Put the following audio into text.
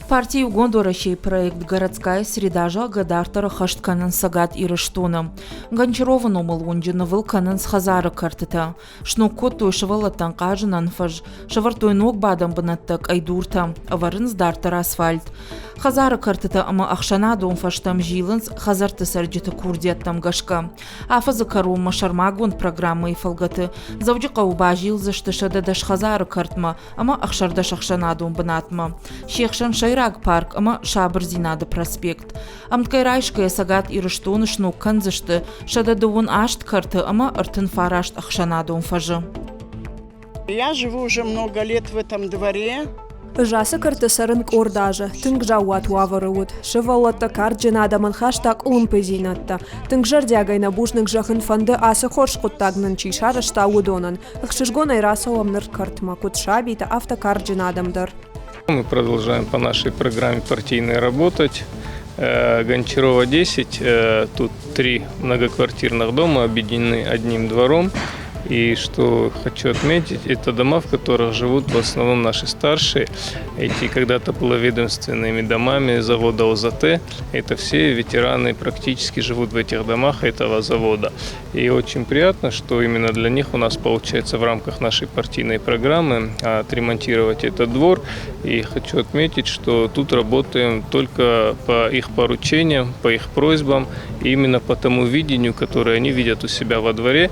Парти Иугонд Уӕрӕсейы проект «Городская среда» зӕгъгӕ дарддӕр ӕххӕст кӕнынц Цӕгат Ирыстоны. Гончаровы номыл уынджы нывыл кӕнынц хӕдзары кӕртытӕ. Сног кодтой сывӕллӕттӕн хъазынӕн фӕз, сӕвӕрдтой ног бадӕн бынӕттӕ, къӕйдуртӕ, ӕвӕрынц дарддӕр асфальт. Хӕдзары кӕртытӕ ӕмӕ ӕхсӕнадон фӕзтӕм зилынц хӕдзӕртты цӕрджыты курдиӕттӕм гӕсгӕ. Афӕдзы кӕронмӕ сӕрмагонд программӕйы фӕлгӕты Дзӕуджыхъӕуы базилдзысты 110 хӕдзары кӕртмӕ ӕмӕ 16 ӕхсӕнадон бынатмӕ. Се хсӕн сӕйраг парк ӕмӕ Сабырдзинады проспект. Ӕмткӕй райсгӕйӕ Цӕгат Ирыстоны сног кӕндзысты 128 кӕрты ӕмӕ 39 ӕхсӕнадон фӕзы. Я живу уже много лет в этом дворе. Ӕз ацы кӕрты цӕрын къорд азы. Тынг заууат уавӕры уыд. Сывӕллӕттӕ карджын адӕмӕн хаста къуылымпыдзинӕдтӕ. Тынг зӕрдиагӕй нӕ бузныг зӕгъын фӕнды, ацы хорз хъуыддаг нын чи сарӕзта, уыдонӕн. Ӕхсызгонӕй рацӕуӕм ныр кӕртмӕ, куыд сабитӕ, афтӕ карджын адӕм дӕр. Мы продолжаем по нашей программе партийной работать. Гончарова 10, тут три многоквартирных дома объединены одним двором. И что хочу отметить, это дома, в которых живут в основном наши старшие. Эти когда-то было ведомственными домами завода ОЗТ. Это все ветераны практически живут в этих домах этого завода. И очень приятно, что именно для них у нас получается в рамках нашей партийной программы отремонтировать этот двор. И хочу отметить, что тут работаем только по их поручениям, по их просьбам, и именно по тому видению, которое они видят у себя во дворе.